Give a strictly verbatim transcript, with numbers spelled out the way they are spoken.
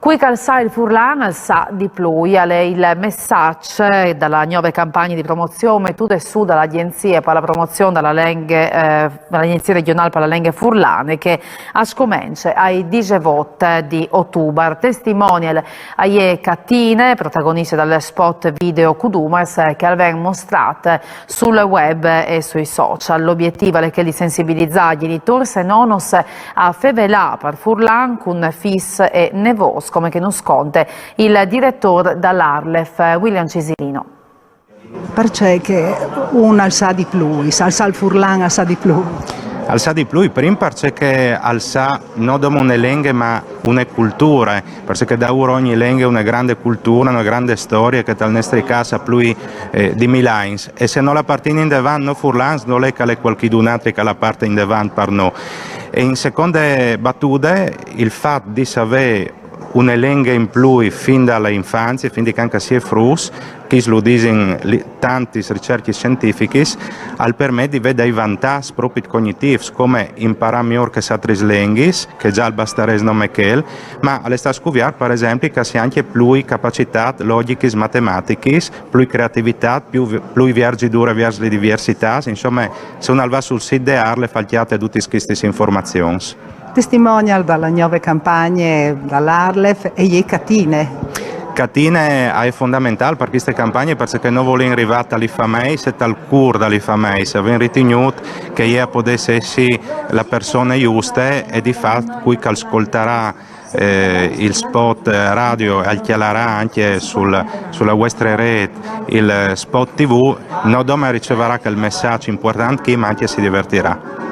Cui che al sa il furlan al sa di plui, al è il messaç da la gnove campagne di promozion metùde sù da la Agjenzie par la promozion da la lenghe, eh, da la Agjenzie Regjonâl par la lenghe furlane, che a scomence ai disevot di otubar. Testimonial a je Catine, protagoniste dal spot video Cudumas, che al ven mostrât sul web e sui social. L'obietîf al è chel di sensibilizâ gjenitôrs e nonos a fevelâ par furlan cun fîs e nevôs, come che nus conte il diretôr da l'ARLeF, William Cisilino. Parcè che un al sa di plui, al sa il furlan, al sa di plui. Al sa di plui, prin parcè che al sa no dome une lenghe, ma une culture, parcè che daûr ogni lenghe e je une grande culture, une grande storie che tal nestri câs e à plui, eh, di mil agns. E se nol partìn indevant nô furlans, nol è che al è cualchidun altri che al parte indevant par nô. E in seconde batude, il fat di savê une lenghe in plui fin da la infanzie, fin di cuant che si è fruts, che lu disin li, tantis ricercjis sientifichis, al permet di vê dai vantaçs propit cognitîfs, come imparâ miôr chês altris lenghis, che za al bastarès nome chel, ma al è stât scuviert, par esempli, che si à ancje plui capacitâts logjichis, matematichis, plui creativitât, plui, plui vierzidure viers li diversitâts, insome, se un al va sul sît de ARLeF al cjate dutis chestis informazions. Testimonial da la gnove campagne da l'ARLeF e je Catine. Catine e je fondamentâl par cheste campagne, parcè che nô volìn rivâ ta li fameis e tal cûr da li fameis. Avìn ritignût che jê e podès jessi la persone juste e di fat cui che al scoltarà, eh, il spot, eh, radio e al cjalarà ancje sul, su la vuestre rêt il spot T V, no dome al ricevarà chel messaç impuartant chi, ma ancje si divertirà.